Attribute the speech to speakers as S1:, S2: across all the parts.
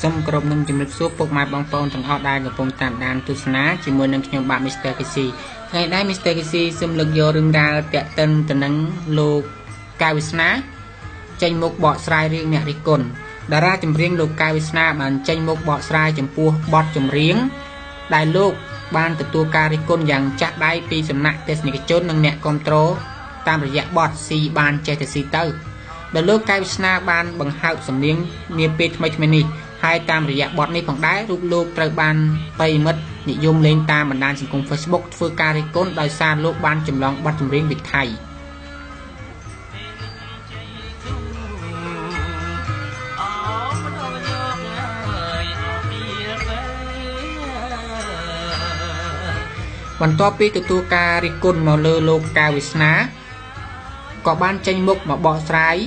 S1: សូមគោរពនឹងជំរាបសួរពុកម៉ែបងប្អូនទាំងអស់ដែលកំពុងតាមដានទស្សនាជាមួយនឹងខ្ញុំបាទ Mr. KC ថ្ងៃនេះ Mr. KC សូមលើកយករឿងរ៉ាវទាក់ទិនទៅនឹងលោកកែវវាសនាចេញមុខបកស្រាយរឿងអ្នករិះគន់តារាចម្រៀងលោកកែវវាសនាបានចេញមុខបកស្រាយចំពោះបទចម្រៀងដែលលោកបានទទួលការរិះគន់យ៉ាងចាស់ដៃពីសំណាក់ទស្សនិកជននិងអ្នកគាំទ្រតាមរយៈបទស៊ីបានចេះតែស៊ីទៅដែលលោកកែវវាសនាបានបង្ហើបសំនៀងនាពេលថ្មីៗនេះហើយតាមរយៈបទនេះផងដែររូបលោកត្រូវបានប្រិយមិត្តនិយមលេងតាមបណ្ដាញសង្គម Facebook ធ្វើការរិះគន់ដោយសារលោកបានចម្លងបទចម្រៀងពីថៃបន្ទាប់ពីទទួលការរិះគន់មកលើលោកកែវវាសនាក៏បានចេញមុខមកបកស្រាយ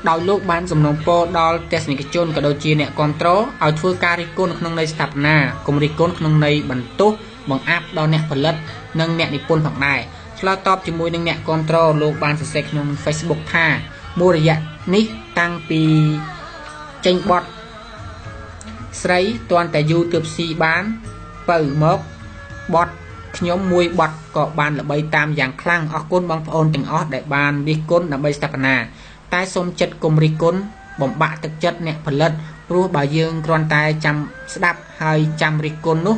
S1: ដោយលោកបានសំណូមពរដល់ទស្សនិកជនក៏ដូចជាអ្នកគាំទ្រឲ្យធ្វើការរិះគន់ក្នុងន័យស្ថាបនាកុំរិះគន់ក្នុងន័យបន្ទោសបង្អាប់ដល់អ្នកផលិតនិងអ្នកនិពន្ធផងដែរឆ្លើយតបជាមួយនឹងអ្នកគាំទ្រលោកបានសរសេរក្នុង Facebook ថាមួយរយៈនេះតាំងពីចេញបទស្រីទាន់តែយូរទើបស៊ីបានបើមកបទខ្ញុំមួយបទក៏បានល្បីតាមយ៉ាងខ្លាំងអរគុណបងប្អូនទាំងអស់ដែលបានរិះគន់ដើម្បីស្ថាបនាតែសូមចិត្តកុំរិះគន់បំបាក់ទឹកចិត្តអ្នកផលិតព្រោះបើយើងគ្រាន់តែចាំស្ដាប់ហើយចាំរិះគន់នោះ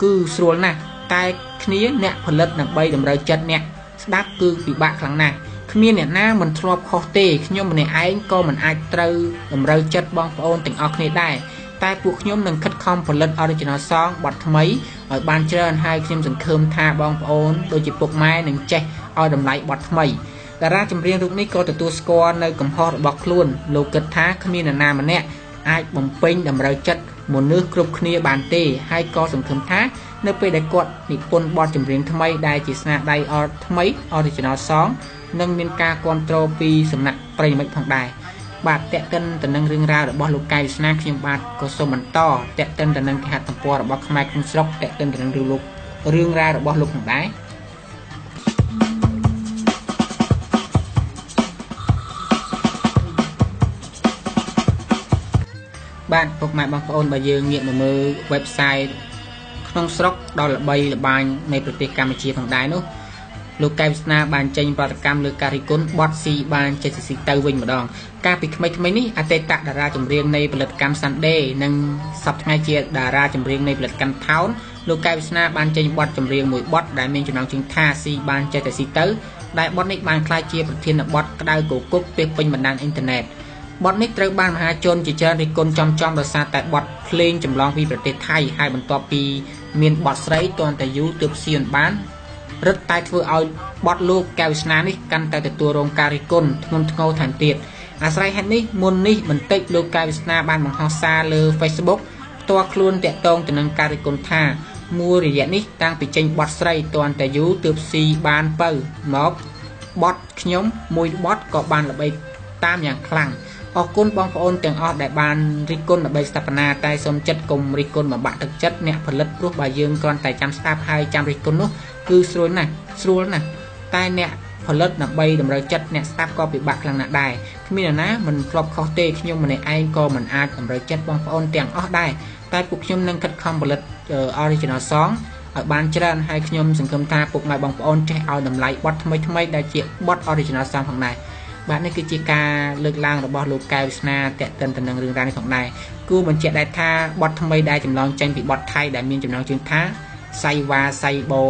S1: គឺស្រួលណាស់តែគ្នាអ្នកផលិតដើម្បីតម្រូវចិត្តអ្នកស្ដាប់គឺពិបាកខ្លាំងណាស់គ្មានអ្នកណាមិនធ្លាប់ខុសទេខ្ញុំម្នាក់ឯងក៏មិនអាចត្រូវតម្រូវចិត្តបងប្អូនទាំងអស់គ្នាដែរតែពួកខ្ញុំនឹងខិតខំផលិត Original Song បទថ្មីឲ្យបានច្រើនហើយខ្ញុំសង្ឃឹមថាបងប្អូនដូចជាពុកម៉ែនឹងចេះឲ្យតម្លៃបទថ្មីតារាចម្រៀងរូបនេះក៏ទទួលស្គាល់នៅកំហុសរបស់ខ្លួនលោកគិតថាគ្មាននរណាម្នាក់អាចបំពេញតម្រូវចិត្តមនុស្សគ្រប់គ្នាបានទេហើយក៏សង្ឃឹមថានៅពេលដែលគាត់និពន្ធបទចម្រៀងថ្មីដែលជាស្នាដៃអត់ថ្មី Original Song នឹងមានការគាំទ្រពីសំណាក់ប្រិយមិត្តផងដែរបាទតេតិនទៅនឹងរឿងរ៉ាវរបស់លោកកែវវាសនាខ្ញុំបាទក៏សូមបន្តតេតិនទៅនឹងគេហទំព័ររបស់ខ្មែរក្នុងស្រុកតេតិនទៅនឹងរឿងរ៉ាវរបស់លោកផងដែរបាទពុកម៉ែបងប្អូនបើយើងងាកមកមើល website ក្នុងស្រុកដ៏ល្បីល្បាញនៃប្រទេសកម្ពុជាផងដែរនោះលោកកែវវាសនាបានចេញប្រតិកម្មលើការរិះគន់បទស៊ីបានចេះស៊ីទៅវិញម្ដងកាលពីថ្មីៗនេះអតីតតារាចម្រៀងនៃផលិតកម្ម Sunday និងសប្តាហ៍ថ្ងៃជាតារាចម្រៀងនៃផលិតកម្ម Town លោកកែវវាសនាបានចេញបទចម្រៀងមួយបទដែលមានចំណងជើងថាស៊ីបានចេះតែស៊ីទៅដែលបទនេះបានក្លាយជាប្រធានបទក្តៅគគុកពាសពេញបណ្ដាញអ៊ីនធឺណិតបទនេះត្រូវបានមហាជនជាច្រើនរិះគន់ចំៗដោយសារតែបទភ្លេងចម្លងពីប្រទេសថៃហើយបន្ទាប់ពីមានបទស្រីទាន់តែយូរទើបស៊ីមិនបានរឹតតែធ្វើឲ្យបទលោកកែវវាសនានេះកាន់តែទទួលរងការរិះគន់ធ្ងន់ធ្ងរថែមទៀតអាស្រ័យហេតុនេះមុននេះបន្តិចលោកកែវវាសនាបានបង្ហោះសារលើ Facebook ផ្ទាល់ខ្លួនតាក់ទងទៅនឹងការរិះគន់ថាមួយរយៈនេះតាំងពីចេញបទស្រីទាន់តែយូរទើបស៊ីបានបើមកបទខ្ញុំមួយបទក៏បានល្បីតាមយ៉ាងខ្លាំងអរគុណបងប្អូនទាំងអស់ដែលបានរិះគន់ដើម្បីស្ថាបនាតែសូមចិត្តកុំរិះគន់បំបាក់ទឹកចិត្តអ្នកផលិតព្រោះបើយើងគ្រាន់តែចាំស្ដាប់ហើយចាំរិះគន់នោះគឺស្រួលណាស់តែអ្នកផលិតដើម្បីតម្រូវចិត្តអ្នកស្ដាប់ក៏ពិបាកខ្លាំងណាស់ដែរគ្មាននរណាមិនធ្លាប់ខុសទេខ្ញុំម្នាក់ឯងក៏មិនអាចតម្រូវចិត្តបងប្អូនទាំងអស់ដែរតែពួកខ្ញុំនឹងខិតខំផលិត Original Song ឲ្យបានច្រើនហើយខ្ញុំសង្ឃឹមថាពុកម៉ែបងប្អូនចេះឲ្យតម្លៃបទថ្មីៗដែលជាបទ Original Song ផងដែរបាទនេះគឺជាការលើកឡើងរបស់លោកកែវវាសនាតាក់ទិនទៅនឹងរឿងរ៉ាវនេះផងដែរគួរបញ្ជាក់ដែរថាបទថ្មីដែលចម្លងចេញពីបទថៃដែលមានចំណងជើងថាសៃវ៉ាសៃបូ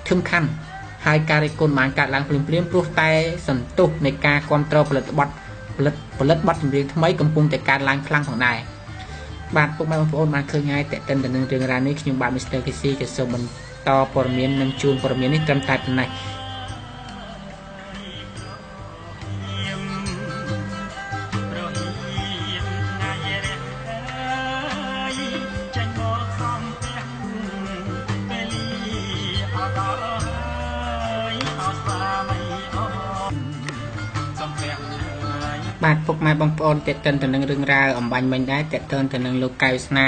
S1: ធឹមខាន់ហើយការរិះគន់បានកើតឡើងភ្លាមៗព្រោះតែសន្ទុះនៃការគ្រប់គ្រងផលិតបទផលិតបទចម្រៀងថ្មីកំពុងតែកើតឡើងខ្លាំងផងដែរបាទពុកម៉ែបងប្អូនបានឃើញហើយតាក់ទិនទៅនឹងរឿងរ៉ាវនេះខ្ញុំបាទ Mr. KC ក៏សូមបន្តព័ត៌មាននិងជូនព័ត៌មាននេះត្រឹមតែប៉ុណ្ណេះបាទពុកម៉ែបងប្អូនទាក់ទិនទៅនឹងរឿងរ៉ាវអំបញ្ញមិញដែរទាក់ទិនទៅនឹងលោកកែវវាសនា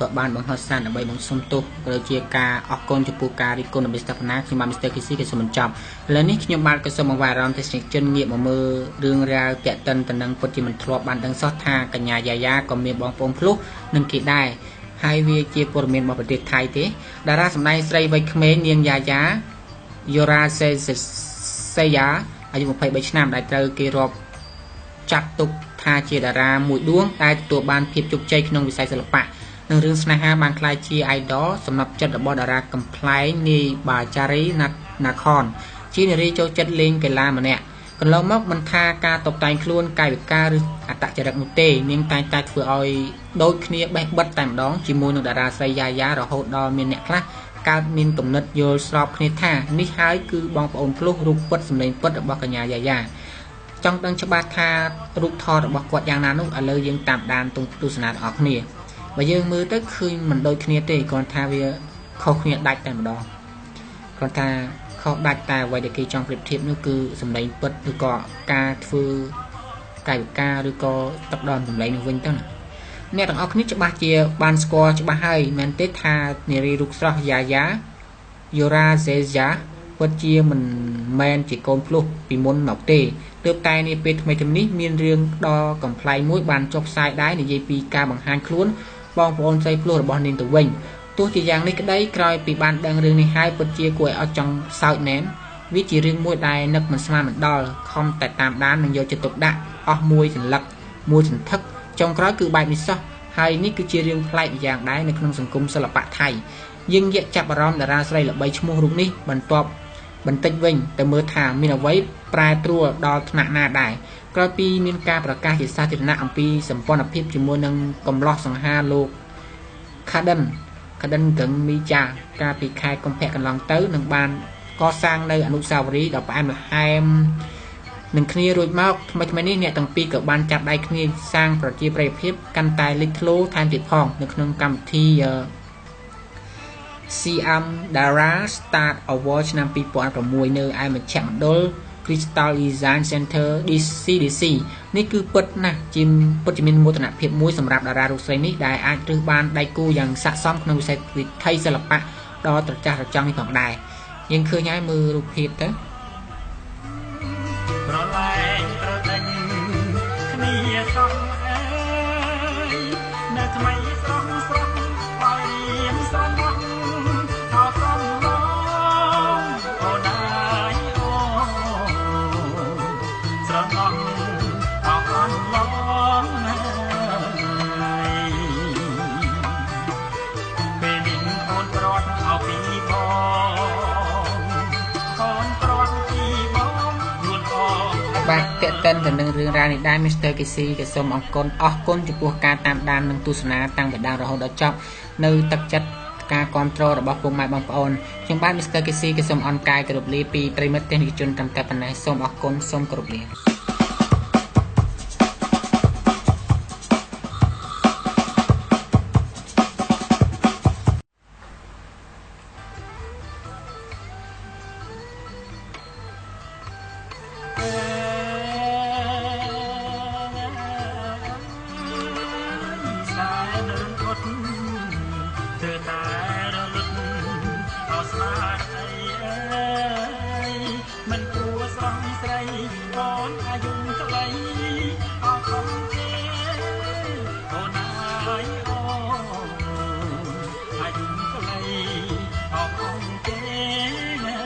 S1: ក៏បានបង្ហោះសារដើម្បីបង្សុំទោសក៏ដូចជាការអរគុណចំពោះការរិះគន់របស់ស្ថាបនាខ្ញុំបាទ Mr. KC ក៏សូមបញ្ចប់ឥឡូវនេះខ្ញុំបាទក៏សូមបង្វែរអារម្មណ៍ទស្សនិកជនងាកមកមើលរឿងរ៉ាវតាក់ទិនទៅនឹងពិតជាមិនធ្លាប់បានដឹងសោះថាកញ្ញាយ៉ាយ៉ាក៏មានបងប្អូនភ្លោះនឹងគេដែរហើយវាជាព័ត៌មានរបស់ប្រទេសថៃទេតារាសម្ដែងស្រីវ័យក្មេងនាងយ៉ាយ៉ាយូរ៉ាសេសេយ៉ាអាយុ23ឆ្នាំដែលត្រូវគេរាប់ចាត់ទុកថាជាតារាមួយដួងដែលទទួលបានភាពជោគជ័យក្នុងវិស័យសិល្បៈនិងរឿងស្នេហាបានក្លាយជា idol សម្រាប់ចិត្តរបស់តារាកំប្លែងនាយបាចារីណាខនជានារីចូលចិត្តលេងកីឡាម្នាក់កន្លងមកមិនថាការតុបតែងខ្លួនកាយវិការឬអត្តចរិតនោះទេនាងតែងតែធ្វើឲ្យដូចគ្នាបេះបិទតែម្ដងជាមួយនឹងតារាស្រីយ៉ាយ៉ារហូតដល់មានអ្នកខ្លះកើតមានគំនិតយល់ស្របគ្នាថានេះហើយគឺបងប្អូនភ្លោះរូបពិតសម្លេងពិតរបស់កញ្ញាយ៉ាយ៉ាចង់ដឹងច្បាស់ថារូបថតរបស់គាត់យ៉ាងណានោះឥឡូវយើងតាមដានទស្សនាទាំងអស់គ្នាបើយើងមើលទៅឃើញមិនដូចគ្នាទេគ្រាន់ថាវាខុសគ្នាដាច់តែម្ដងគ្រាន់ថាខុសដាច់តែអ្វីដែលគេចង់ប្រៀបធៀបនោះគឺសម្លេងពិតឬក៏ការធ្វើកាយវិការឬក៏ទឹកដមសម្លេងនោះវិញទៅណាអ្នកទាំងអស់គ្នាច្បាស់ជាបានស្គាល់ច្បាស់ហើយមែនទេថានារីរូបស្រស់យ៉ាយ៉ាយូរ៉ាសេយ៉ាពិតជាមិនមែនជាកូនភ្លោះពីមុនមកទេទើបតែនាពេលថ្មីៗនេះមានរឿងដ៏កំប្លែងមួយបានចុះផ្សាយដែរនិយាយពីការបង្ហាញខ្លួនបងប្អូនស្រីភ្លោះរបស់នាងទៅវិញទោះជាយ៉ាងនេះក្តីក្រោយពីបានដឹងរឿងនេះហើយពិតជាគួរឲ្យអត់ចង់សើចមែនវាជារឿងមួយដែលនឹកមិនស្មានមិនដល់ខំតែតាមដាននិងយកចិត្តទុកដាក់អស់មួយសន្លឹកមួយសន្ធឹកចុងក្រោយគឺបែបនេះសោះហើយនេះគឺជារឿងប្លែកម្យ៉ាងដែរនៅក្នុងសង្គមសិល្បៈថៃយើងងាកចាប់អារម្មណ៍តារាស្រីល្បីឈ្មោះរូបនេះបន្ទាប់បន្តិចវិញទៅមើលថាមានអ្វីប្រែប្រួលដល់ថ្នាក់ណាដែរក្រោយពីមានការប្រកាសជាសាធារណៈអំពីសម្ព័ន្ធភាពជាមួយនឹងកំឡោះសង្ហាលោក Khaden កឹងមីចាកាលពីខែកុម្ភៈកន្លងទៅនឹងបានកសាងនៅអនុស្សាវរីយ៍ដ៏ផ្អែមល្ហែមនឹងគ្នារួចមកថ្មីៗនេះអ្នកទាំងពីរក៏បានចាប់ដៃគ្នាសាងប្រជាប្រិយភាពកាន់តែលេចធ្លោថែមទៀតផងនៅក្នុងកម្មវិធី CM Dara Star Award ឆ្នាំ2006នៅឯមជ្ឈមណ្ឌល Crystal Design Center CDC នេះគឺពិតណាស់ជាពិតជាមានមោទនភាពមួយសម្រាប់តារារូបស្រីនេះដែលអាចរើសបានដៃគូយ៉ាងស័ក្តិសមក្នុងវិស័យវិថីសិល្បៈដ៏ត្រចះត្រចង់នេះផងដែរយើងឃើញហើយមើលរូបភាពទៅ
S2: ប្រឡែងប្រដេញគ្នាសោះអើយនៅថ្មីស្រស់ស្រស់ឲ្យរៀងស្រណោះអោកំឡងអូនអាយអូស្រណោះអោកំឡងពេលនេះអូនប្រត់អោពីបងអូនប្រត់ពីបងនួនអ
S1: បាទតេតិនទៅនឹងរឿងរ៉ាវនេះដែរ Mr. KC ក៏សូមអរគុណចំពោះការតាមដាននិងទស្សនាតាំងពីដើមរហូតដល់ចប់នៅទឹកចិត្តការគាំទ្ររបស់ពុកម៉ែបងប្អូនខ្ញុំបាទ Mr. KC ក៏សូមអរកាយគោរពលាពីប្រិយមិត្តទស្សនិកជនតាមតែប៉ុណ្ណេះសូមអរគុណសូមគោរពលា
S2: មិនគួរស្រស់ស្រីអូនអាយុក្ដីអរគុណទេអូនអើយ